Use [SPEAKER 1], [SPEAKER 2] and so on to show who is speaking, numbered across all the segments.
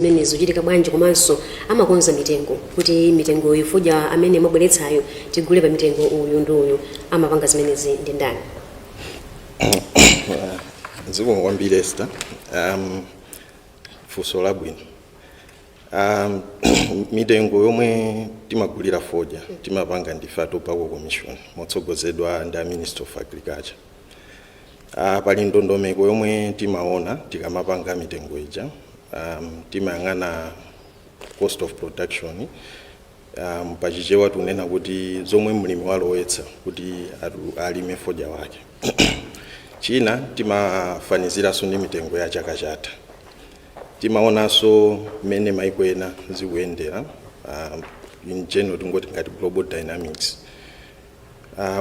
[SPEAKER 1] Zimene zikuchitika bwanji, komanso amakonza mitengo kuti mitengo iyi, fodya amene mwabweretsayo, tigule pa mitengo uyu ndi uyu, amapanga zimenezi ndi ndani?
[SPEAKER 2] Zikomo kwambiri, Esther. Funso labwino. Mitengo yomwe timagulira fodya timapanga ndife a Tobacco Commission motsogozedwa ndi a Minister of Agriculture. Pali ndondomeko yomwe timaona tikamapanga mitengo ija. Timayang'ana cost of production, pachichewa tunena kuti zomwe mlimi walowetsa kuti alime fodya wake. China, timafaniziranso ndi mitengo ya chaka chatha. Timaonanso mmene maiko ena zikuyendera, in general tingoti ngati global dynamics.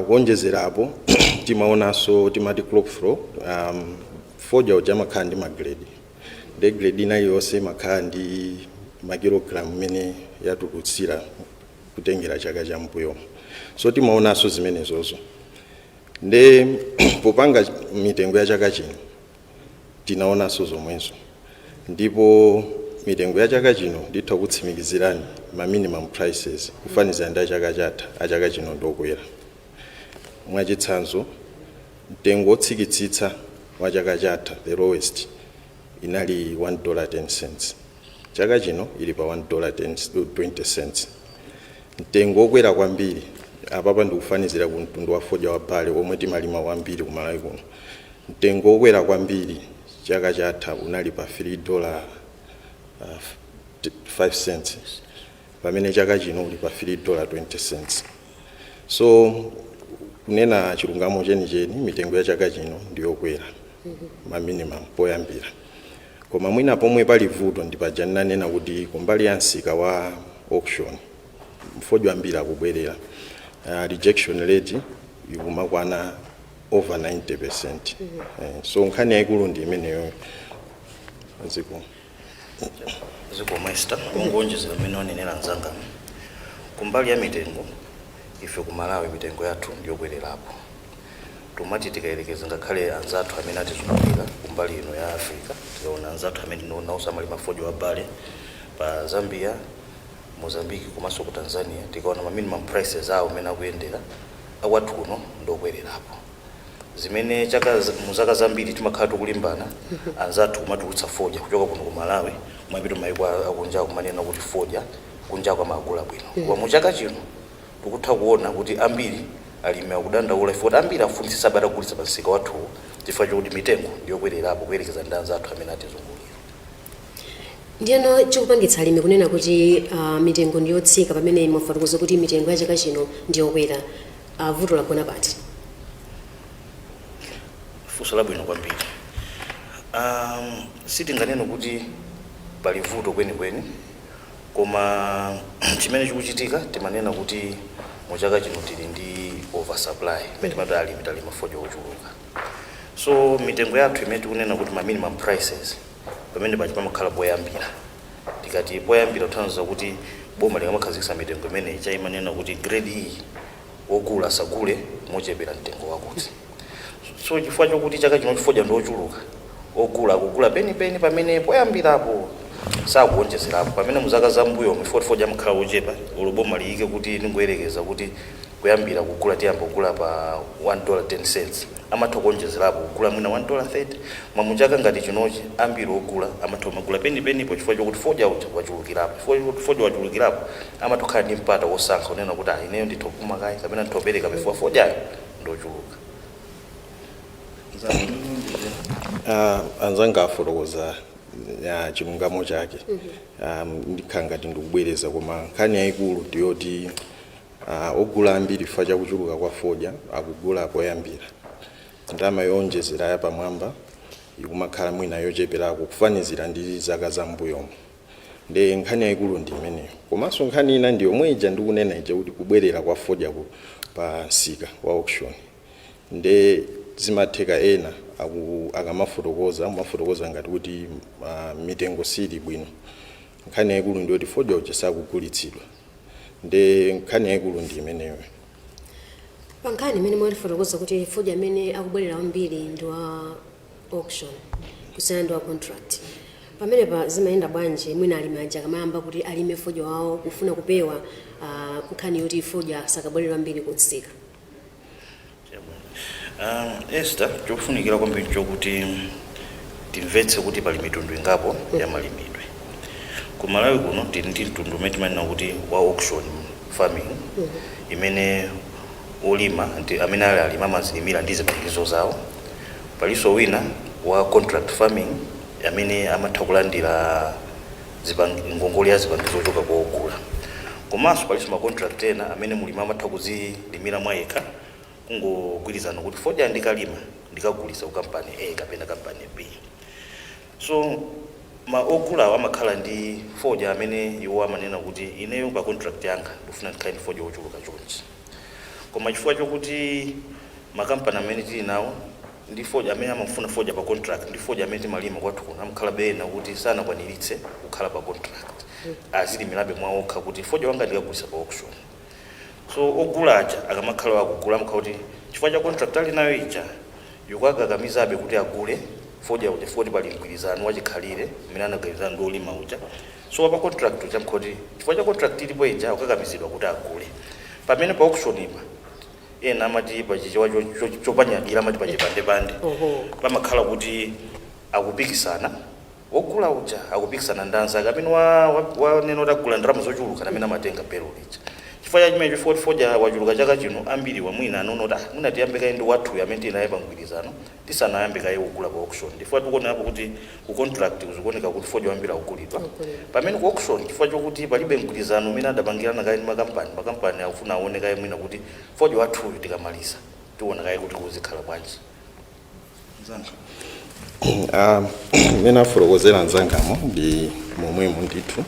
[SPEAKER 2] Kuonjezerapo, timaonanso timati crop flow. Fodya uja amakhala ndi magrade, ndi grade ina iliyonse imakhala ndi makilogalamu mmene yatulutsira kutengera chaka cha mbuyomo. So timaonanso zimenezozo. Nde popanga mitengo ya chaka chino tinaonanso zomwezo, ndipo mitengo ya chaka chino, nditha kutsimikizirani, ma minimum prices kufanizira ndi achaka chatha, achaka chino ndokwera. Mwachitsanzo, mtengo wotsikitsitsa wa chaka chatha, the lowest, inali $1.10. Chaka chino ili pa $1.20. Mtengo wokwera kwambiri, apapa ndikufanizira ku mtundu wa fodya wa burley omwe timalima kwambiri kumalawi kuno, mtengo wokwera kwambiri chaka chatha unali pa $3 5 cents, pamene chaka chino uli pa $3.20. So kunena chilungamo chenicheni, mitengo ya chaka chino ndiyokwera, ma minimum poyambira. Koma mwina pomwe pali vuto ndi paja ndinanena kuti kumbali ya msika wa auction fodya ambiri akubwerera, rejection rate ikumakwana over 90%. So nkhani yayikulu ndi imeneyo. Ziko.
[SPEAKER 3] Zikomo, Esther. Kungonjezera mmene wanenera mzanga, kumbali ya mitengo, ife ku Malawi mitengo yathu ndiyokwererapo. Tumati tikayerekeza ngakhale anzathu amene atizungulira kumbali ino ya Africa, tikaona anzathu amene nawonso amalima fodya wa burley pa Zambia, Mozambique komanso ku Tanzania, tikaona ma minimum prices awo amene akuyendera, akwathu kuno ndokwererapo. Zimene chaka mu zaka zambiri timakhala tikulimbana, anzathu kumatulutsa fodya kuchoka kuno ku Malawi kumapita maiko akunja, kumanena kuti fodya kunja amagula bwino. Koma mu chaka chino tikutha kuona kuti ambiri alimi akudandaula ife kuti ambiri afunitsitsa atagulitsa pa msika wathuwu chifukwa chokuti mitengo ndiyokwererapo kuyerekeza ndi anzathu amene atizungulira.
[SPEAKER 1] Ndiyeno chikupangitsa alimi kunena kuti mitengo ndiyotsika pamene mwafotokoza kuti mitengo ya chaka chino ndiyokwera, vuto lagona pati?
[SPEAKER 3] Funso labwino kwambiri. Sitinganene kuti pali vuto kwenikweni, koma chimene chikuchitika, timanena kuti mu chaka chino tili ndi oversupply imene timati alimi talima fodya ochuluka. So mitengo yathu imene tikunena kuti ma minimum prices, pamene pachi pamakhala poyambira. Tikati poyambira, kutanthauza kuti boma likamakhazikitsa mitengo imeneyi imanena kuti grade iyi wogula asagule mochepera mtengo wakuti. So chifukwa chokuti chaka chino chifodya ndiochuluka, ogula akugula penipeni pamene poyambirapo, sakuonjezerapo, pamene muzaka zambuyo fodya amakhala ochepa. Olo boma liyike kuti, ningoyerekeza kuti kuyambira kugula, tiyamba kugula pa $1.10, amatha kuonjezerapo kugula mwina $1.30. Mwa muchaka ngati chinochi ambiri ogula amatha kumagula penipenipo chifukwa chokuti fodya uja wachulukirapo. Chifukwa chokuti fodya wachulukirapo, amatha kukhala ndi mpata wosankha kunena kuti, "Ah, ineyo nditha kupuma kayi kapena nditha kupereka chifukwa fodyayo ndochuluka."
[SPEAKER 2] Anzanga afotokoza ya chilungamo chake. Ndikhala ngati ndikubwereza, koma nkhani yayikulu ndiyoti ogula ambiri, chifukwa chakuchuluka kwa fodya, akugula poyambira. Ndalama yowonjezera yapamwamba ikumakhala mwina yocheperako kufanizira ndi zaka zam'mbuyomo. Ndi nkhani yayikulu ndi imeneyo. Komanso nkhani ina ndi yomwe ija ndikunena ija kuti kubwerera kwa fodya pa msika wa auction. Nde zimatheka ena akamafotokoza amafotokoza ngati kuti mitengo sili bwino. Nkhani yayikulu ndiyoti fodya uja sakugulitsidwa. Nde nkhani yayikulu ndi imeneyo.
[SPEAKER 1] Pa nkhani imene mwatifotokoza kuti fodya amene akubwerera kwambiri ndi wa auction kusiyana ndi wa contract, Pamenepa zimayenda bwanji? Mwina alimi aja akamayamba kuti alime fodya wawo kufuna kupewa nkhani yoti fodya sakabwerera ambiri kutsika?
[SPEAKER 3] Esther, chofunikira kwambiri chokuti timvetse kuti pali mitundu ingapo ya malimidwe. Ku Malawi kuno tili ndi mtundu umene timanena kuti wa auction farming, imene olima ndi amene ali alima amazilimira ndi zipangizo zawo. Palinso wina wa contract farming, amene amatha kulandira ngongole ya zipangizo zochoka kwa ogula. Komanso palinso ma contract ena amene mulimi amatha kuzilimira mwa yekha, kungogwirizana kuti fodya ndikalima ndikagulisa ku kampani A kapena kampani B. So ma ogulawo amakhala ndi fodya amene iwo amanena kuti, "Ineyo pa contract yanga ndikufuna ndikhale ndi fodya wochuluka chonchi." Koma chifukwa chokuti makampani amene tili nawo ndi fodya amene amafuna fodya pa contract ndi fodya amene timalima kwathu kuno, amakhala bena kuti sanakwaniritse kukhala pa contract, azilimirabe mwaokha kuti, "Fodya wanga ndikagulisa pa auction." So ogula aja akamakhala akugula, amakhala kuti chifukwa cha contract ali nayo ija ikukakamizabe kuti agule fodya uja, foti pali mgwirizano wachikhalire umene anagwirizana ndi olima uja. So wapa contract uja mkhoti chifukwa cha contract ilipo ija akukakamizidwa kuti agule. Pamene pa auction ipa, ena amati pachichewa chopanyadira amati pachipandepande, pamakhala kuti akupikisana, wogula uja akupikisana ndi anzake amene wanena kuti agula ndalama zochuluka, amene amatenga belo lija. Chifukwa cha chimene chifukwa fodya wachuluka chaka chino, ambiri wamwina anoona kuti, "Ah, mwina tiyambe kaye ndi wathuyu amene tili naye pa mgwirizano tisanayambe kaye kugula pa auction." Chifukwa tikuonapo kuti ku contract kuzikuoneka kuti fodya wambiri akugulidwa,
[SPEAKER 1] Akugulidwa.
[SPEAKER 3] pamene ku auction, chifukwa chokuti palibe mgwirizano umene adapangirana kaye ndi makampani, makampani akufuna aone kaye mwina kuti fodya wathuyu tikamaliza tiona kaye kuti kuzikhala bwanji. Mzanga.
[SPEAKER 2] Mmene afotokozera mzangamo ndi momwemo ndithu.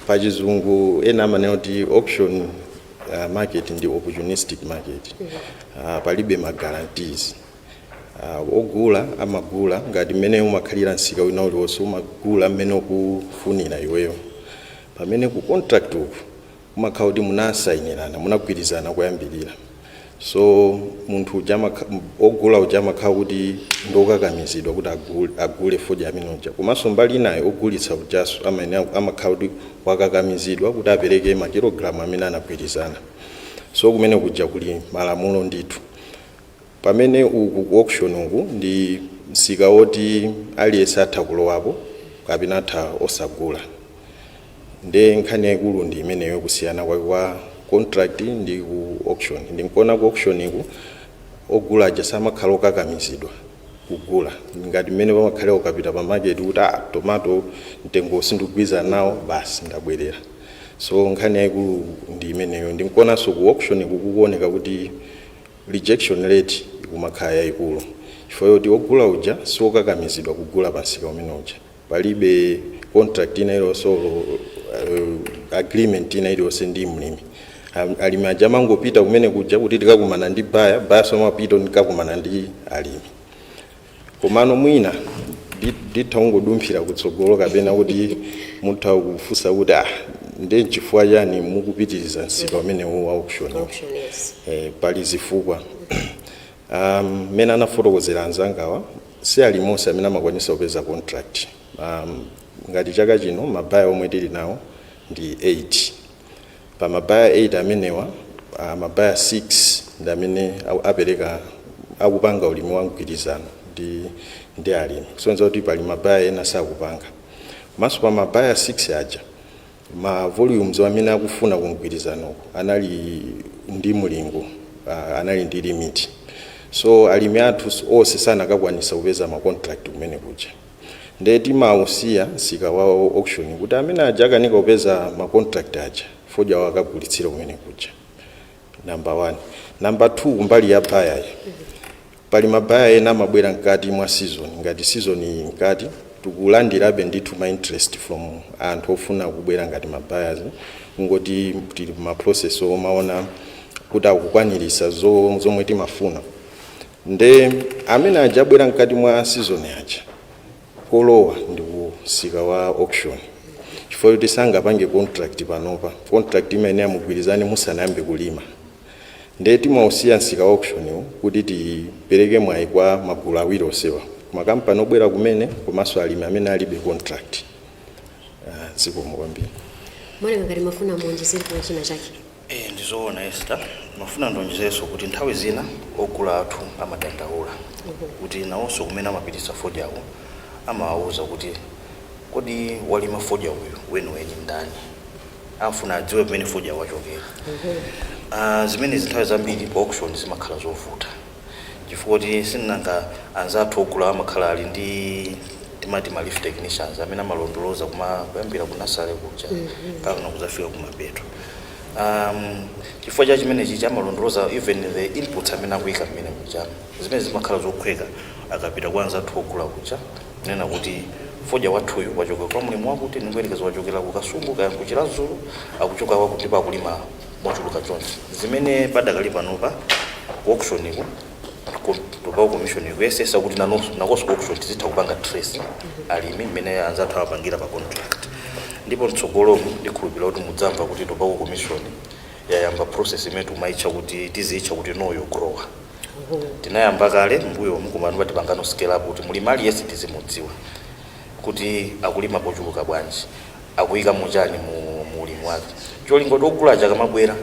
[SPEAKER 2] Pachizungu ena amanena kuti auction market ndi opportunistic market. Palibe ma guarantees. Ogula amagula ngati mmene umakhalira msika wina uliwonse, umagula mmene ukufunira iweyo. Pamene ku contract uku umakhala kuti munasayinirana, munagwirizana kuyambirira. So munthu uja ogula uja amakhala kuti ndokakamizidwa kuti agule fodya amene uja. Komanso mbali inayo, ogulitsa ujaso amakhala kuti wakakamizidwa kuti apereke makilogalamu amene anagwirizana. So kumene kuja kuli malamulo ndithu. Pamene uku ku auction uku ndi msika woti aliyense atha kulowapo kapena atha osagula. Nde nkhani yayikulu ndi imeneyo, kusiyana kwake kwa contract ndi ku auction. Ndinkuona ku auction iku ogula aja samakhala okakamizidwa kugula ngati mmene pamakhalira ukapita pa market kuti, "Ah, tomato mtengo sindikugwirizana nawo, basi ndabwerera." So nkhani yayikulu ndi imeneyo. Ndinkuonanso ku auction iku kukuoneka kuti rejection rate ikumakhala yayikulu chifukwa choti ogula uja siwokakamizidwa kugula pa msika umene uja. Palibe contract ina iliyonse, agreement ina iliyonse ndi mlimi. Alimi aja amangopita kumene kuja kuti tikakumana ndi buyer, buyer so amapita ndikakumana ndi alimi. Komano mwina nditha kungodumphira kutsogolo, kapena kuti mutha kufunsa kuti, "Ah, ndi nchifukwa chani mukupitiriza msika umenewu wa auction?"
[SPEAKER 1] Auction, yes.
[SPEAKER 2] Pali zifukwa. Mmene anafotokozera anzangawa, si alimonse amene amakwanisa kupeza contract. Ngati chaka chino ma buyer omwe tili nawo ndi 8. Pa ma buyer 8 amenewa, ma buyer 6 ndi amene apereka, akupanga ulimi wa mgwirizano ndi alimi, kusonyeza kuti pali ma buyer ena sakupanga. Komanso pa ma buyer 6 aja, ma volumes amene akufuna ku mgwirizanoko anali ndi mlingo, anali ndi limit. So alimi athu onse sanakakwanisa kupeza ma contract kumene kuja. Nde timausiya msika wa auction kuti amene aja akanika kupeza ma contract aja, fodya wakagulitsira kumene kuja, number one. Number two, kumbali ya buyer, pali ma buyer ena amabwera mkati mwa season. Ngati season iyi mkati, tikulandirabe ndithu ma interest from anthu ofuna kubwera ngati ma buyers, kungoti tili ma process omaona kuti akukwanirisa zomwe timafuna. Nde amene aja abwera mkati mwa season aja, kolowa ndi kumsika wa auction, chifukwa kuti sangapange contract panopa. Contract imene amugwirizane musanayambe kulima. Nde timausiya msika wa auction kuti tipereke mwayi kwa magulu awiri onsewa. Makampani obwera kumene komanso alimi amene alibe contract. Zikomo kwambiri.
[SPEAKER 1] Mwaleka ngati mafuna muonjezere kwa china chake.
[SPEAKER 3] Ndizoona Esther, mafuna ndonjezeso kuti nthawi zina ogula athu amadandaula kuti nawonso kumene amapitisa fodyawo amawawuza kuti kodi walima fodya uyu weniweni ndani, amfuna adziwe pamene fodya wachokera. Zimenezi nthawi zambiri pa auction zimakhala zovuta chifukwa kuti sinanga anzathu ogula amakhala ali ndi timati ma leaf technicians amene amalondoloza kuma kuyambira ku nursery kuja mpaka kuzafika kumapeto. Chifukwa cha chimenechi chamalondoloza even the inputs amene akuyika mmene kuja, zimene zimakhala zokhweka akapita kwa anzathu ogula kuja nena kuti fodya wathuyu wachoka kwa mlimi wakuti, ndikuyerekeza wachokera ku Kasungu kaya ku Chiradzulu, akuchoka wakuti ndipo akulima mochuluka chonchi. Zimene padakali panopa ku auction ku Tobacco Commission ikuyesesa kuti nakonso ku auction tizitha kupanga trace alimi mmene anzathu amapangira pa contract. Ndipo mtsogolomu ndikhulupirira kuti mudzamva kuti Tobacco Commission yayamba process imene timayitcha kuti, tiziyitcha kuti know your grower. Tinayamba kale mbuyo koma tipangano scale up kuti mulimi aliyense tizimudziwa kuti akulima pochuluka bwanji, akuyika muchani mu ulimi wake, cholinga kuti ogula aja akamabwera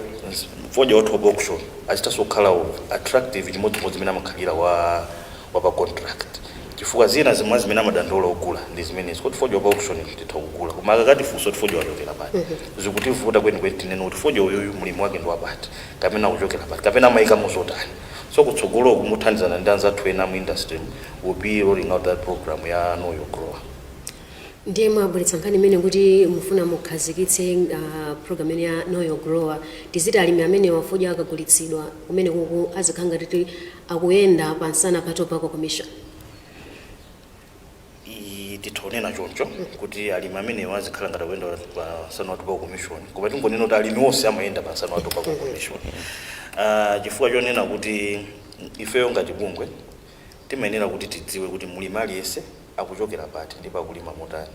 [SPEAKER 3] fodya wathu wa auction achitanso kukhala attractive chimodzimodzi imene amakhalira wa pa contract, chifukwa zina zimwe zimene amadandaula ogula ndi zimenezi, kuti fodya wa pa auction titha kugula, koma akakati funso kuti fodya wachokera pati, zikutivuta kwenikweni tinene kuti fodya uyuyu mulimi wake ndi wapati kapena akuchokera pati kapena amayikamo zotani. So kutsogoloku, muthandizana ndi anzathu ena mu industry, will be rolling out that program ya know your grower.
[SPEAKER 1] Ndiye mwabweretsa nkhani imene kuti mufuna mukhazikitse program imene ya know your grower. Tiziti alimi amene wafodya akagulitsidwa kumene kuku azikhala ngati akuyenda pansana pa Tobacco Commission?
[SPEAKER 3] Titha kunena choncho kuti alimi amenewo azikhala ngati akuyenda pa nsana wa Tobacco Commission, koma tingonena kuti alimi onse amayenda pa nsana wa Tobacco Commission, chifukwa chonena kuti ifeyo ngati bungwe timayenera kuti tidziwe kuti mulimi aliyense akuchokera pati ndipo akulima motani.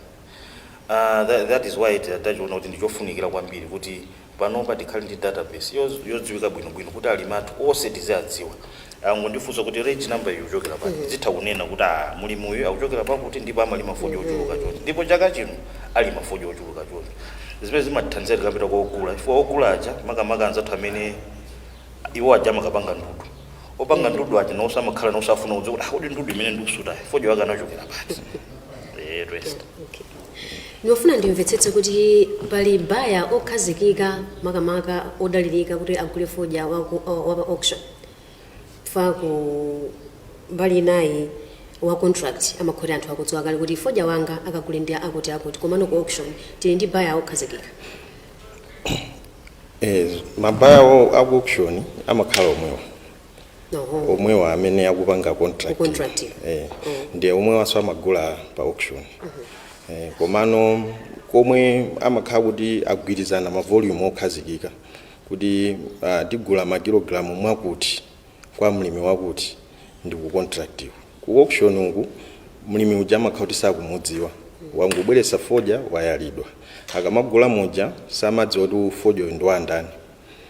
[SPEAKER 3] That is why tachiona kuti ndichofunikira kwambiri kuti panopa tikhale ndi database yodziwika bwinobwino kuti alimi athu onse tiziadziwa. Angondifunsa kuti reg number iyi ikuchokera pati, tizitha kunena kuti ah, mulimi uyu akuchokera pakuti ndipo amalima fodya ochuluka chonchi, ndipo chaka chino alima fodya ochuluka chonchi, zimene zimatithandizira tikapita kwa ogula, chifukwa ogula aja, makamaka anzathu amene iwo aja amakapanga ndudu, opanga ndudu aja nawonso amakhala nawonso afuna kudziwa kuti ah, kodi ndudu imene ndikusutayi fodya wake anachokera pati? Rest.
[SPEAKER 1] Okay. Ndimafuna ndimvetsetse kuti pali buyer okhazikika, makamaka odalirika kuti agule fodya wa pa auction, fa ku mbali inayi wa contract amakhoti anthu akudziwa kale kuti fodya wanga akagule ndi akuti akuti, komano ku auction tili ndi buyer okhazikika?
[SPEAKER 2] Ma buyer aku auction amakhala omwewa.
[SPEAKER 1] Oho.
[SPEAKER 2] Omwewa amene akupanga contract.
[SPEAKER 1] Contract.
[SPEAKER 2] Ndiye omwewanso amagula pa auction. Komano komwe amakhala kuti agwirizana ma volume okhazikika kuti tigula makilogalamu mwakuti kwa mlimi wakuti ndi ku contract. Ku auction uku mlimi uja amakhala kuti sakumudziwa, wangobweretsa fodya wayalidwa, akamagula muja samadziwa kuti fodya uyu ndi wa ndani,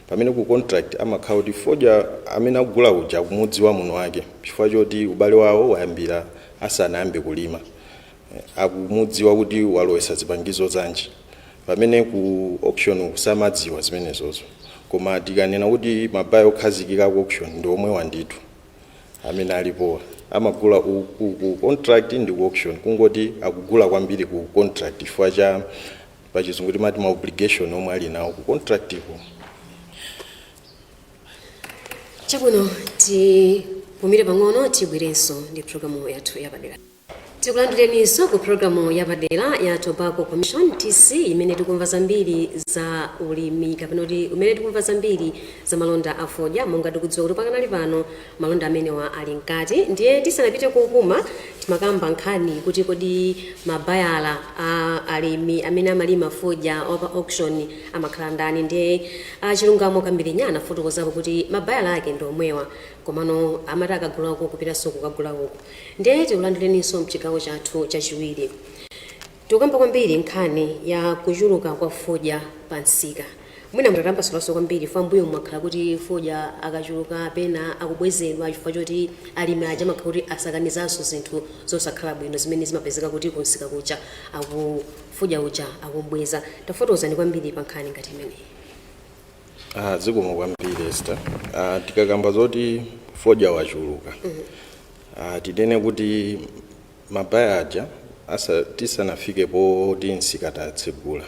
[SPEAKER 2] pamene ku contract amakhala kuti fodya amene akugula uja akumudziwa muno wake chifukwa choti ubale wawo wayambira asanayambe kulima. Akumudziwa kuti walowetsa zipangizo zanji, pamene ku auction kusamadziwa zimenezozo. Koma tikanena kuti ma buyer okhazikika ku auction ndi omwe wandithu amene alipowa amagula ku contract ndi ku auction, kungoti akugula kwambiri ku contract chifukwa cha pachizungu timati ma obligation omwe ali nawo ku contract iko.
[SPEAKER 1] Chabwino, tipumire pang'ono, tibwerenso ndi programu yathu yapadera. Tikulandireninso ku programu yapadera ya Tobacco Commission, TC, imene tikumva zambiri za ulimi kapena kuti imene tikumva zambiri za malonda a fodya. Monga tikudziwa kuti pakanali pano malonda amenewa ali mkati, ndiye tisanapite kupuma timakamba nkhani kuti kodi ma buyer a alimi amene amalima fodya wapa auction amakhala ndani? Ndiye Chilungamo Kambirinya anafotokozapo kuti ma buyer ake ndi omwewa, komano amati akagulako kupitanso kukagula uku. Ndiye tikulandireninso mchigawo chathu chachiwiri. Tikukamba kwambiri nkhani ya kuchuluka kwa fodya pa msika. Mwina mutatambasulaso kwambiri, fa mbuyo mwakhala kuti fodya akachuluka pena akubwezedwa chifukwa choti alimi aja amakhala kuti asakanizanso zinthu zosakhala bwino zimene zimapezeka kuti kunsika kuja aku fodya uja akumbweza. Tafotokozani kwambiri pa nkhani ngati imeneyi.
[SPEAKER 2] Zikomo kwambiri, Esther. Tikakamba zoti fodya wachuluka, tinene kuti ma buyer aja tisanafike poti msika tatsegula,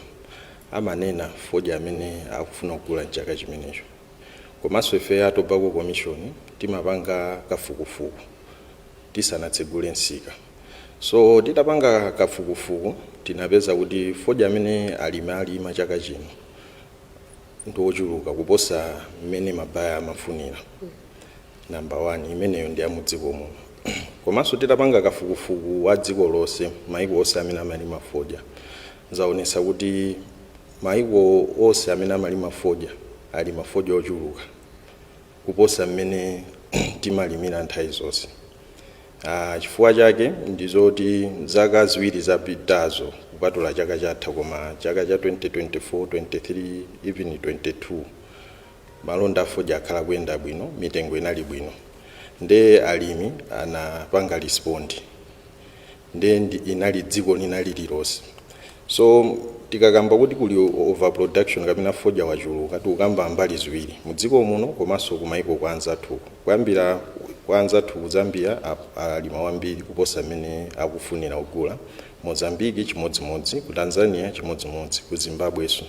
[SPEAKER 2] amanena fodya amene akufuna kugula mchaka chimenecho. Komanso ife a Tobacco Commission timapanga kafukufuku tisanatsegule msika. So titapanga kafukufuku, tinapeza kuti fodya amene alimi alima chaka chino ndi ochuluka kuposa mmene ma buyer amafunira, number one. Imeneyo ndi yamudziko muno. Komanso titapanga kafukufuku wa dziko lonse, maiko onse amene amalima fodya, zaonetsa kuti maiko onse amene amalima fodya alima fodya ochuluka kuposa mmene timalimira nthawi zonse. Chifukwa chake ndizoti zaka 2 zapitazo, kupatula chaka chatha, koma chaka cha 2024, 23, even 22, malonda a fodya akhala kuyenda bwino, mitengo inali bwino, nde alimi anapanga respond, nde inali dziko linali lilonse. So tikakamba kuti kuli overproduction kapena fodya wachuluka, tikukamba mbali ziwiri, mudziko muno komanso kumaiko kwa anzathuko. Kuyambira kwa anzathu ku Zambia, alima wambiri kuposa mmene akufunira kugula. Mozambiki chimodzimodzi, ku Tanzania chimodzimodzi, ku Zimbabwenso.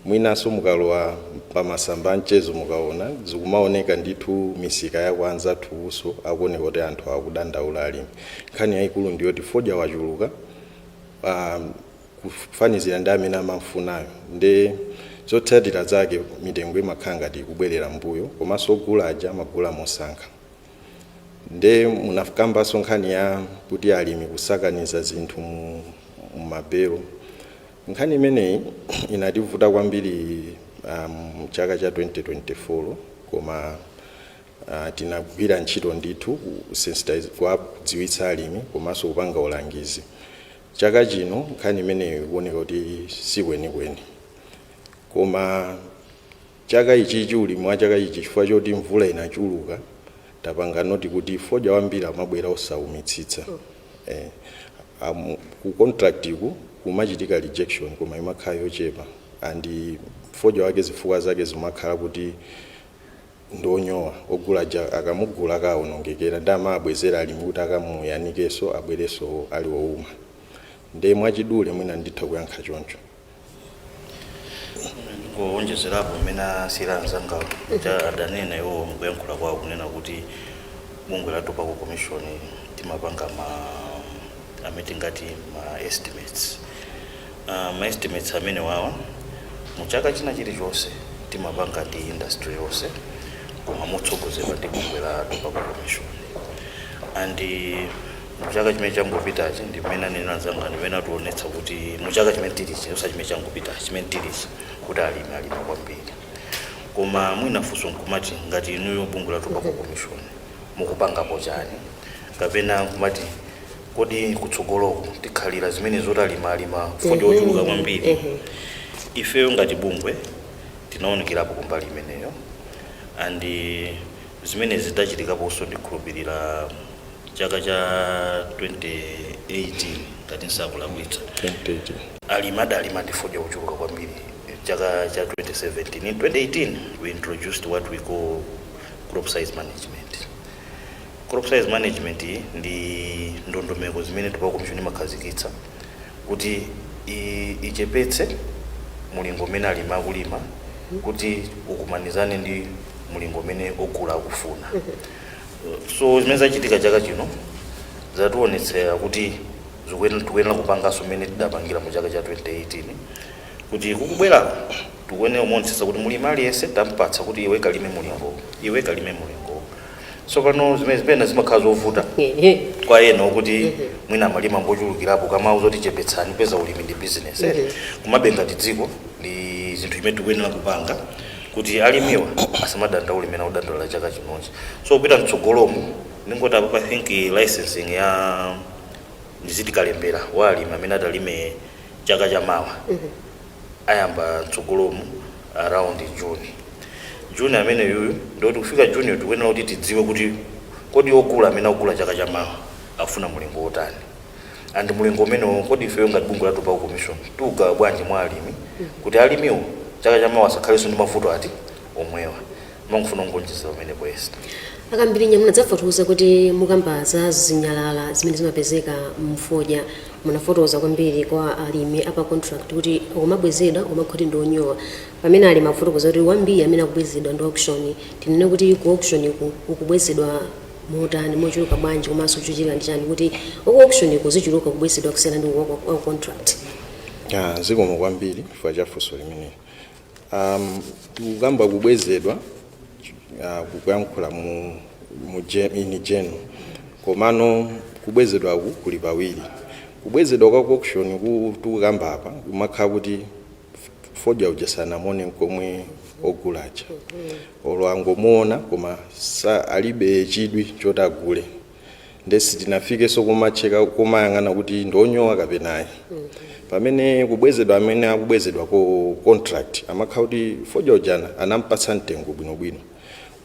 [SPEAKER 2] Mwinanso mukalowa pamasamba a mchezo mukaona, zikumaoneka ndithu misika ya kwa anzathuso akuoneka kuti anthu akudandaula, alimi. Nkhani yayikulu ndiyoti fodya wachuluka kufanizira ndi amene amamfunayo, nde zotsatira zake mitengo imakhala ngati ikubwerera mbuyo, komanso ogula aja amagula mosankha. Nde munakambanso nkhani ya kuti alimi kusakaniza zinthu mu mabelo. Nkhani imeneyi inativuta kwambiri chaka cha 2024, koma tinagwira ntchito ndithu kusensitize, kuwadziwitsa alimi komanso kupanga ulangizi. Chaka chino nkhani imeneyi ikuoneka kuti sikwenikweni, koma chaka ichichi, ulimi wa chaka ichi, chifukwa choti mvula inachuluka, tapanga note kuti fodya wambiri amabwera osawumitsitsa. Ku contract ku kumachitika rejection, koma imakhala yochepa, and fodya wake zifukwa zake zimakhala kuti ndonyowa, ogula ja akamugula akaonongekera, ndi amabwezera alimi kuti akamuyanikenso abwerenso ali owuma. Nde mwachidule mwina nditha kuyankha choncho.
[SPEAKER 3] Ndingowonjezerapo mmene asiyira anzangawo cha adanena iwo mukuyankhula kwawo, kunena kuti bungwe la Tobacco Commission timapanga ma amene tingati ma estimates. Ma estimates amene wawa mu chaka china chilichonse timapanga ndi industry yonse, koma motsogozedwa ndi bungwe la Tobacco Commission. And mu chaka chimene changopitachi, ndi mmene anena anzanga, ndimene ationetsa kuti mu chaka chimene tilichi, osa chimene changopitachi, chimene tilichi, kuti alimi alima kwambiri. Koma mwina funso nkumati, ngati inuyo bungwe la Tobacco Commission mukupangapo chani, kapena nkumati kodi kutsogoloko tikhalira zimene zoti alima alima fodya ochuluka kwambiri? Ifeyo ngati bungwe tinaonekerapo kumbali imeneyo, and zimene zidachitikaponso, ndikhulupirira chaka cha 2018, ngati nsakulakwitsa.
[SPEAKER 2] 2018.
[SPEAKER 3] Alimi adalima ndi fodya ochuluka kwambiri chaka cha 2017. In 2018 we introduced what we call crop size management. Crop size management iyi ndi ndondomeko zimene Tobacco Commission imakhazikitsa kuti ichepetse mulingo umene alimi akulima kuti ukumanizane ndi mulingo umene ogula akufuna. So zimene zachitika chaka chino zationetsera kuti tikuyenera kupanganso mmene tidapangira mu chaka cha 2018, kuti kukubwerako tikuyenera kumonetsetsa kuti mulimi aliyense tampatsa kuti iwe kalime mulingo, iwe kalime mulingo. So pano zimene zipena zimakhala zovuta kwa ena okuti mwina amalima ngochulukirapo, kama zoti chepetsani, peza ulimi ndi business, eh. Komabe ngati dziko ndi zinthu chimene tikuyenera kupanga kuti alimiwa asamadandaule imene akudandaula chaka chinochi. So kupita mtsogolomo, ndingoti apo I think licensing ya ndiziti kalembera wa alimi amene atalime chaka chamawa ayamba mtsogolomo. around June. June amene yuyu, ndikuti kufika June tikuyenera kuti tidziwe kuti kodi ogula amene akugula chaka chamawa akufuna mulingo wotani, and mulingo umenewo kodi ifeyo ngati bungwe la Tobacco Commission tiugawa bwanji mwa alimi, kuti alimiwo chaka chamawa asakhalenso ndi mavuto ati omwewa. Mangofuna kungonjezera umenepo, Esther.
[SPEAKER 1] Akambirinya, munadzafotokoza kuti mukamba za zinyalala zimene zimapezeka mfodya. Munafotokoza kwambiri kwa alimi apa contract kuti ukumabwezedwa umakhoti ndi onyowa, pamene alimi akufotokoza kuti wambiri amene akubwezedwa ndi auction. Tinene kuti ku auction ku ukubwezedwa motani, mochuluka bwanji, komanso chochita ndi chani kuti uku auction kuzichuluka kubwezedwa kusiyana ndi wa contract?
[SPEAKER 2] Ah, zikomo kwambiri chifukwa cha funso limeneli. Tikukamba kubwezedwa, kukuyankhula mu in general, komano kubwezedwaku kuli pawiri. Kubwezedwa kwa auction tikukamba apa kumakhala kuti fodya uja sanamone komwe ogulacha, olo angomuona koma sa alibe chidwi choti agule, ndesi tinafikenso kumacheka kumayang'ana kuti ndonyowa kapena ayi. Pamene kubwezedwa amene akubwezedwa ku contract amakhala kuti fodya ujana anampatsa mtengo bwinobwino,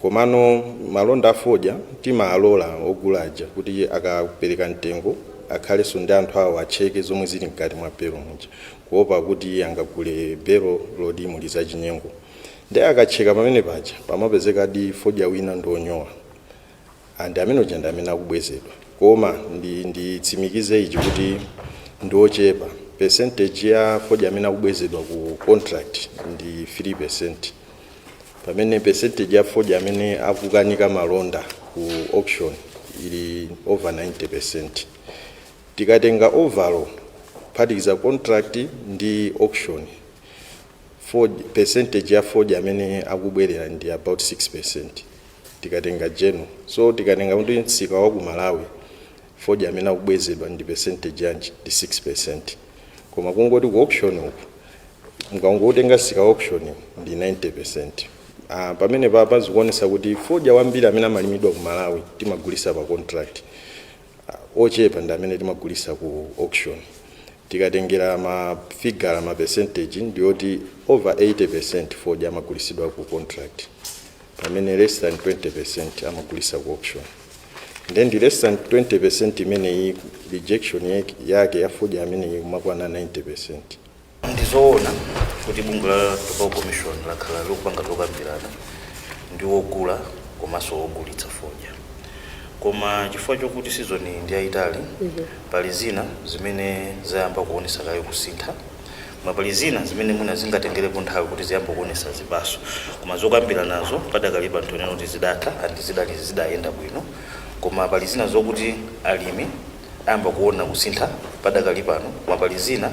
[SPEAKER 2] komano malonda a fodya timalola ogulaja kuti akapereka mtengo akhalenso ndi anthu awo acheke zomwe zili mkati mwa belo muja, kuopa kuti angagule belo loti muli zachinyengo. Ndi akacheka pamene paja pamapezekadi fodya wina ndionyowa, and amene uja ndi amene akubwezedwa. Koma nditsimikize ichi kuti ndiochepa. Percentage ya fodya amene akubwezedwa ku contract ndi 3%, pamene percentage ya fodya amene akukanika malonda ku auction ili over 90%. Tikatenga overall, kuphatikiza contract ndi auction, percentage ya fodya amene akubwerera ndi about 6% tikatenga general. So tikatenga kuti msika wa ku Malawi fodya amene akubwezedwa ndi percentage yanji, ndi 6%. Koma kungoti ku auction uku, mukangotenga msika wa auction ndi 90%. Pamene papa zikuonesa kuti fodya wambiri amene amalimidwa ku Malawi timagulisa pa contract, ochepa ndi amene timagulisa ku auction. Tikatengera ma figure, ma percentage, ndiyoti over 80% fodya amagulisidwa ku contract, pamene less than 20% amagulisa ku auction. Then ndi less than 20% imeneyi, rejection yake ya fodya ameneyi kumakwana 90%.
[SPEAKER 3] Ndizoona kuti bungwe la Tobacco Commission lakhala likupanga zokambirana ndi wogula komanso wogulitsa fodya, koma chifukwa chokuti season ndi yayitali, pali zina zimene zayamba kuonesa kayo kusintha, koma pali zina zimene mwina zingatengerepo nthawi kuti ziyambe kuonesa zipaso. Koma zokambira nazo padakali panthu nena kuti zidatha and zidali zidayenda bwino, koma pali zina zokuti alimi ayamba kuona kusintha padakali pano, koma pali zina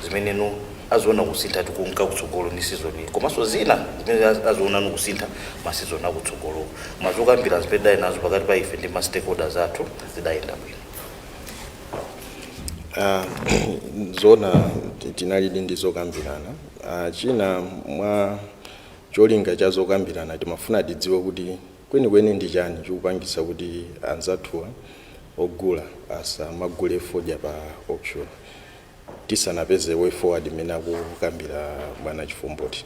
[SPEAKER 3] zimeneno aziona kusintha tikunka kutsogolo ndi season iyi, komanso zina zimene azionano kusintha ma season akutsogolo. Koma zokambira zimene tidali nazo pakati pa ife ndi ma stakeholders athu zidayenda bwino.
[SPEAKER 2] Ah, zona tinalidi ndi zokambirana. China mwa cholinga cha zokambirana, timafuna tidziwe kuti kwenikweni ndi chani chikupangisa kuti anzathuwa ogula asamagule fodya pa auction, tisanapeze way forward imene akukambira bwana Chifumboti.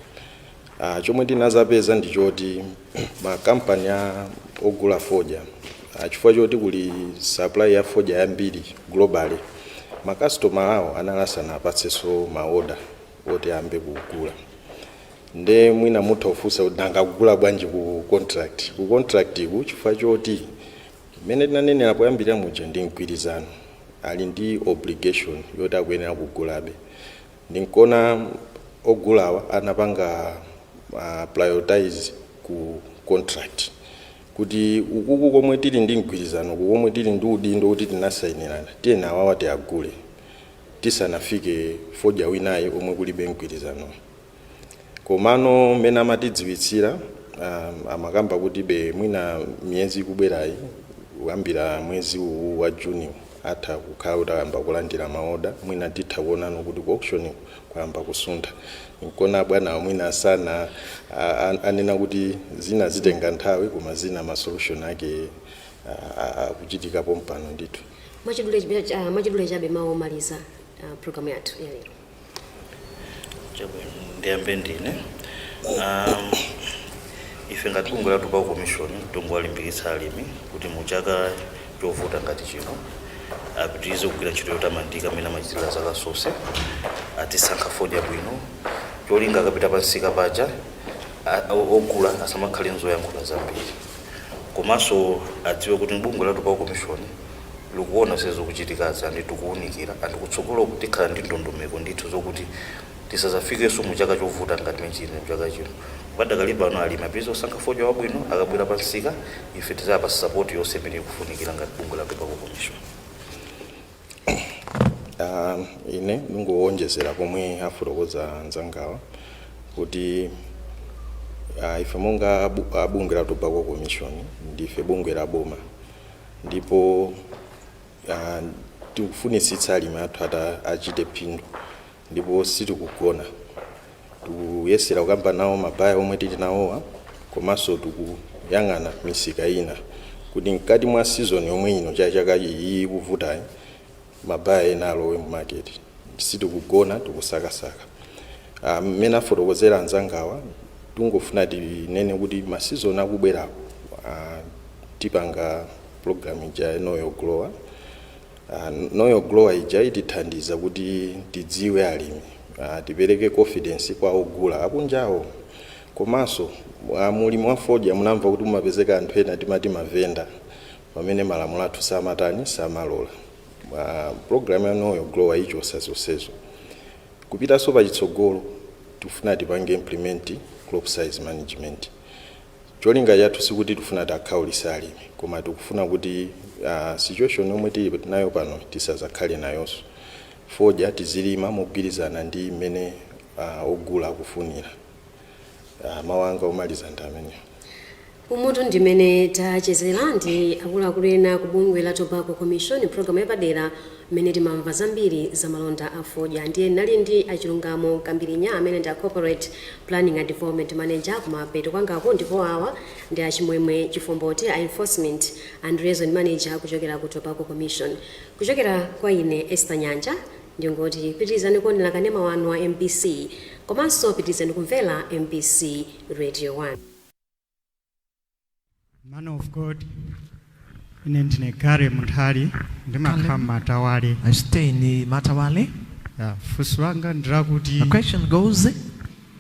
[SPEAKER 2] Chomwe tinazapeza ndi choti makampani a ogula fodya, chifukwa choti kuli supply ya fodya yambiri globally, makastoma awo anali asanapatsenso ma order oti ayambe kugula. Nde mwina mutha kufunsa kuti nanga kugula bwanji ku contract? Ku contract ku, chifukwa choti mmene tinanenera poyambirira muja, ndi mgwirizano, ali ndi obligation yoti akuyenera kugulabe. Ndinkona ogulawa anapanga prioritize ku contract, kuti ukuku komwe tili ndi mgwirizano, komwe tili ndi udindo kuti tinasayinirana, tiye awawa tiagule tisanafike fodya winayi omwe kulibe mgwirizano. Komano mmene amatidziwitsira, amakamba kuti be mwina miyezi ikubwerayi, kuyambira mwezi uwu wa Juni, atha kukhala kuti ayamba kulandira ma order, mwina titha kuonano kuti ku auction kuyamba kusuntha. Nkona bwana mwina sana anena kuti zina zitenga nthawi, koma zina ma solution ake akuchitikapo mpano ndithu.
[SPEAKER 1] Mwachidule chabe, mawu omaliza programu yathu ya lero.
[SPEAKER 3] Chabwino, ndiyambe ndine. Ife ngati bungwe la Tobacco Commission tongowalimbikitsa alimi kuti mu chaka chovuta ngati chino apitirize kugwira ntchito yotamandika amene amachitira zaka zonse, atisankha fodya bwino, cholinga akapita pansika paja ogula asamakhale nzoyankhula zambiri. Komanso adziwe kuti bungwe la Tobacco Commission likuona zikuchitikazi and tikuwunikira, and kutsogolo tikhala ndi ndondomeko ndithu zokuti tisazafikenso mu chaka chovuta ngati mene mu chaka chino. Padakali pano alimi apitirize kusankha fodya wabwino, akabwera pansika ife tizapasa support yonse imene ikufunikira ngati bungwe la Tobacco Commission.
[SPEAKER 2] Ine ndingowonjezera pomwe afotokoza anzangawa kuti ife monga abungwe la Tobacco Commission ndife bungwe la boma, ndipo tikufunitsitsa alimi athu ata achite phindu, ndipo sitikugona, tikuyesera kukamba nawo ma buyer omwe tili nawowa, komanso tikuyang'ana misika ina kuti mkati mwa season yomwe ino chaka iyi ikuvutayi ma buyer ena alowe mu market. Sitikugona, tikusakasaka. Mmene afotokozera anzangawa, tungofuna tinene kuti ma season akubwerako tipanga program ija Know Your Grower. Know Your Grower ija itithandiza kuti tidziwe alimi, tipereke confidence kwa ogula akunjawo. Komanso mulimi wa fodya munamva kuti mumapezeka anthu ena timati mavenda, pamene malamulo athu samatani, samalola. Program ya Know Your Grower ichosa zonsezo. Kupitanso pachitsogolo, tifuna tipange implement crop size management. Cholinga chathu sikuti tifuna tiakhawulitse alimi, koma tikufuna kuti situation yomwe tili nayo pano tisazakhale nayonso. Fodya tizilima mogwirizana ndi mmene ogula akufunira. Mawu anga omaliza ndi amenewo.
[SPEAKER 1] Umutu ndimene tachezera ndi akuluakulu ena ku bungwe la Tobacco Commission, programu yapadera mmene timamva zambiri za malonda a fodya. Ndiye nali ndi Achilungamo Kambirinya amene ndi a Corporate Planning and Development Manager kumapeto kwangako, ndipo awa ndi Achimwemwe Chifomboti, a Enforcement and Liaison Manager kuchokera ku Tobacco Commission. Kuchokera kwa ine Esther Nyanja ndingoti pitirizani kuonera kanema wanu wa MBC, komanso pitirizani kumvera MBC Radio 1.
[SPEAKER 4] Man of God, ine ndine Gare Munthali, ndimakhala Matawale.
[SPEAKER 5] I stay in Matawale.
[SPEAKER 4] Ya, funso langa ndilakuti
[SPEAKER 5] The question goes,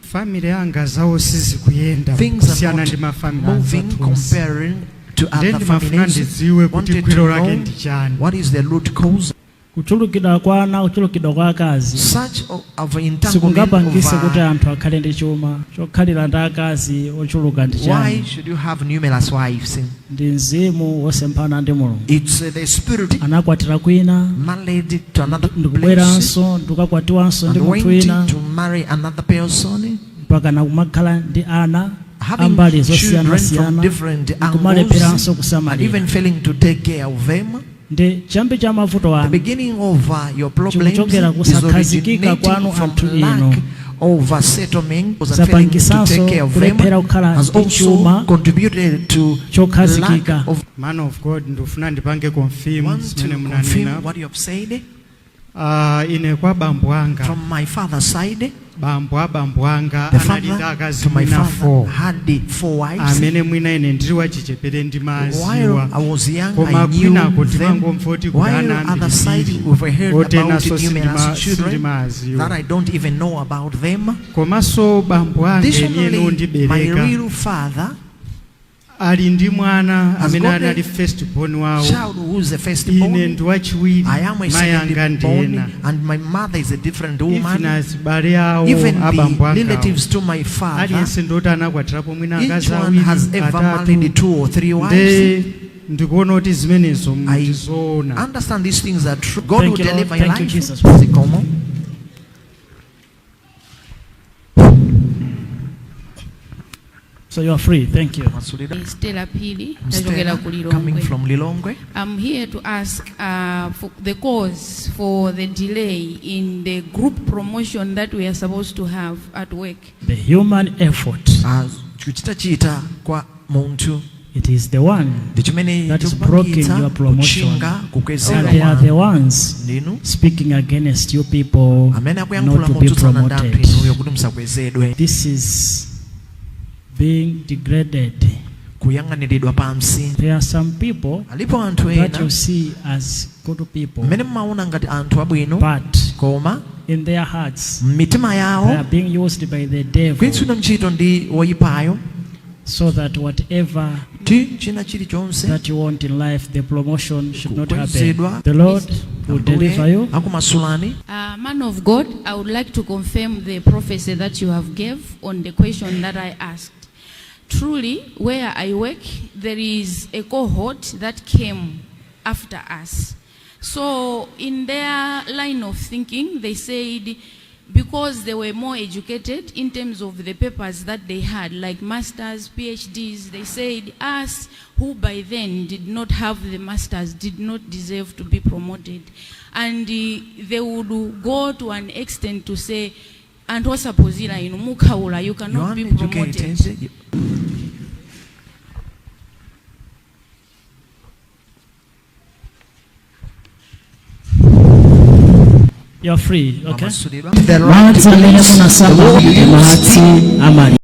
[SPEAKER 4] family yanga zawo sizikuyenda
[SPEAKER 5] things are
[SPEAKER 4] kusiyana
[SPEAKER 5] not
[SPEAKER 4] ndi ma family
[SPEAKER 5] moving
[SPEAKER 4] anzathu onse.
[SPEAKER 5] comparing to
[SPEAKER 4] Ndiye
[SPEAKER 5] other
[SPEAKER 4] ndimafuna
[SPEAKER 5] families.
[SPEAKER 4] ndidziwe kuti
[SPEAKER 5] Wanted to
[SPEAKER 4] gwiro lake
[SPEAKER 5] know
[SPEAKER 4] ndi chani.
[SPEAKER 5] what is the root cause.
[SPEAKER 6] Kuchulukidwa kwa ana, kuchulukidwa kwa akazi
[SPEAKER 5] Such of entanglement
[SPEAKER 6] sikungapangise kuti
[SPEAKER 5] of,
[SPEAKER 6] anthu akhale ndi chuma. Chokhalira ndi akazi ochuluka ndi
[SPEAKER 5] why
[SPEAKER 6] chani?
[SPEAKER 5] should you have numerous wives?
[SPEAKER 6] Ndi mzimu wosemphana ndi Mulungu.
[SPEAKER 5] It's the spirit
[SPEAKER 6] Anakwatira kwina,
[SPEAKER 5] married to another place
[SPEAKER 6] ndikubweranso ndikukakwatiwanso ndi
[SPEAKER 5] and
[SPEAKER 6] munthu
[SPEAKER 5] went
[SPEAKER 6] wina,
[SPEAKER 5] to marry another person,
[SPEAKER 6] mpaka nakumakhala ndi ana
[SPEAKER 5] having
[SPEAKER 6] ambali
[SPEAKER 5] children from
[SPEAKER 6] zosiyanasiyana,
[SPEAKER 5] different angles
[SPEAKER 6] nkumalepheranso
[SPEAKER 5] and
[SPEAKER 6] kusamalira.
[SPEAKER 5] even failing to take care of them.
[SPEAKER 6] Ndi chiyambi cha mavuto
[SPEAKER 5] The
[SPEAKER 6] anu
[SPEAKER 5] beginning of your problems
[SPEAKER 6] chikuchokera
[SPEAKER 5] is
[SPEAKER 6] kusakhazikika
[SPEAKER 5] originating
[SPEAKER 6] kwanu
[SPEAKER 5] from
[SPEAKER 6] anthu
[SPEAKER 5] lack
[SPEAKER 6] inu.
[SPEAKER 5] of settlement and failing to
[SPEAKER 6] Zapangisanso
[SPEAKER 5] take care of them
[SPEAKER 6] kulephera kukhala
[SPEAKER 5] has
[SPEAKER 6] ndi
[SPEAKER 5] also
[SPEAKER 6] chuma
[SPEAKER 5] contributed to lack
[SPEAKER 6] chokhazikika.
[SPEAKER 5] of
[SPEAKER 4] Man of God, ndifuna ndipange confirm
[SPEAKER 5] want to
[SPEAKER 4] zimene
[SPEAKER 5] confirm
[SPEAKER 4] munanena.
[SPEAKER 5] what you have said.
[SPEAKER 4] Ine kwa bambo anga,
[SPEAKER 5] From my father's side,
[SPEAKER 4] bambo a bambo anga
[SPEAKER 5] the
[SPEAKER 4] anali ndi
[SPEAKER 5] father
[SPEAKER 4] akazi
[SPEAKER 5] to my
[SPEAKER 4] mwina
[SPEAKER 5] father
[SPEAKER 4] 4
[SPEAKER 5] had four wives.
[SPEAKER 4] amene mwina ine ndili wachichepere
[SPEAKER 5] While
[SPEAKER 4] ndimaziwa,
[SPEAKER 5] I was young,
[SPEAKER 4] koma
[SPEAKER 5] I knew
[SPEAKER 4] kwinako
[SPEAKER 5] them.
[SPEAKER 4] ndimangomva kuti kuli
[SPEAKER 5] While
[SPEAKER 4] ana
[SPEAKER 5] other side,
[SPEAKER 4] ambirimbiri
[SPEAKER 5] we've heard about
[SPEAKER 4] otenaso
[SPEAKER 5] numerous children
[SPEAKER 4] sindimaziwa.
[SPEAKER 5] that I don't even know about them.
[SPEAKER 4] Komanso bambo anga enieni
[SPEAKER 5] Additionally, my
[SPEAKER 4] ondibereka
[SPEAKER 5] real father
[SPEAKER 4] ali ndi mwana
[SPEAKER 5] has
[SPEAKER 4] amene
[SPEAKER 5] got a
[SPEAKER 4] anali first born wawo.
[SPEAKER 5] child who is the first
[SPEAKER 4] Ine
[SPEAKER 5] born.
[SPEAKER 4] ndi wachiwiri,
[SPEAKER 5] I am a
[SPEAKER 4] mayi anga
[SPEAKER 5] second
[SPEAKER 4] ndi
[SPEAKER 5] born,
[SPEAKER 4] ena.
[SPEAKER 5] and my mother is a different
[SPEAKER 4] Even
[SPEAKER 5] woman.
[SPEAKER 4] azibale awo
[SPEAKER 5] Even
[SPEAKER 4] abambo
[SPEAKER 5] the
[SPEAKER 4] angawo,
[SPEAKER 5] relatives to my father,
[SPEAKER 4] aliyense ndoti anakwatirapo mwina
[SPEAKER 5] each
[SPEAKER 4] akazi
[SPEAKER 5] one
[SPEAKER 4] awiri,
[SPEAKER 5] has ever married
[SPEAKER 4] atatu.
[SPEAKER 5] two or three wives.
[SPEAKER 4] Nde ndikuona kuti zimenezo
[SPEAKER 5] I
[SPEAKER 4] ndizoona.
[SPEAKER 5] understand these things are true. God
[SPEAKER 6] Thank
[SPEAKER 5] will
[SPEAKER 6] you, Lord.
[SPEAKER 5] deliver your
[SPEAKER 6] Thank you,
[SPEAKER 5] life.
[SPEAKER 6] Jesus.
[SPEAKER 5] Zikomo.
[SPEAKER 6] So you are free. Thank you.
[SPEAKER 5] Masulida.
[SPEAKER 7] Stella Pili,
[SPEAKER 5] I'm Stella,
[SPEAKER 7] ndachokera ku
[SPEAKER 5] coming
[SPEAKER 7] Lilongwe.
[SPEAKER 5] from Lilongwe.
[SPEAKER 7] I'm here to ask for the cause for the delay in the group promotion that we are supposed to have at work.
[SPEAKER 6] The human effort,
[SPEAKER 5] Ah, kuchitachita kwa munthu
[SPEAKER 6] it is the one
[SPEAKER 5] ndi chimene
[SPEAKER 6] that is blocking
[SPEAKER 5] chikupangitsa
[SPEAKER 6] your promotion.
[SPEAKER 5] kutchinga kukwezeka
[SPEAKER 6] And they are the
[SPEAKER 5] kwanu.
[SPEAKER 6] ones
[SPEAKER 5] Ndinu
[SPEAKER 6] speaking against you people
[SPEAKER 5] amene akuyankhula
[SPEAKER 6] not to be
[SPEAKER 5] motsutsana ndi anthu
[SPEAKER 6] promoted.
[SPEAKER 5] inuyo kuti musakwezedwe.
[SPEAKER 6] This is Being degraded.
[SPEAKER 5] Kuyang'aniridwa pansi.
[SPEAKER 6] There are some people
[SPEAKER 5] Alipo anthu
[SPEAKER 6] that
[SPEAKER 5] ena
[SPEAKER 6] you see as good people,
[SPEAKER 5] mmene mmaona ngati anthu abwino,
[SPEAKER 6] but
[SPEAKER 5] koma
[SPEAKER 6] in their hearts,
[SPEAKER 5] m'mitima
[SPEAKER 6] they
[SPEAKER 5] yawo
[SPEAKER 6] are being used by the devil
[SPEAKER 5] kugwiritsidwa ntchito ndi woyipayo
[SPEAKER 6] so that whatever
[SPEAKER 5] ti china chilichonse
[SPEAKER 6] that you want in life, the promotion should not happen.
[SPEAKER 5] Kukwezedwa.
[SPEAKER 6] The Lord will deliver you.
[SPEAKER 5] Akumasulani.
[SPEAKER 7] Man of God, I would like to confirm the prophecy that you have gave on the question that I asked. Truly, where I work, there is a cohort that came after us. So, in their line of thinking, they said because they were more educated in terms of the papers that they had, like masters, PhDs, they said us who by then did not have the masters did not deserve to be promoted. And they would go to an extent to say, and osaphunzira inu mukhaula, you
[SPEAKER 5] You
[SPEAKER 7] cannot be promoted.
[SPEAKER 5] uneducated.
[SPEAKER 6] You're free, okay?
[SPEAKER 5] Mamasulidwa.
[SPEAKER 6] Madzi amene munasamba ndi madzi amali.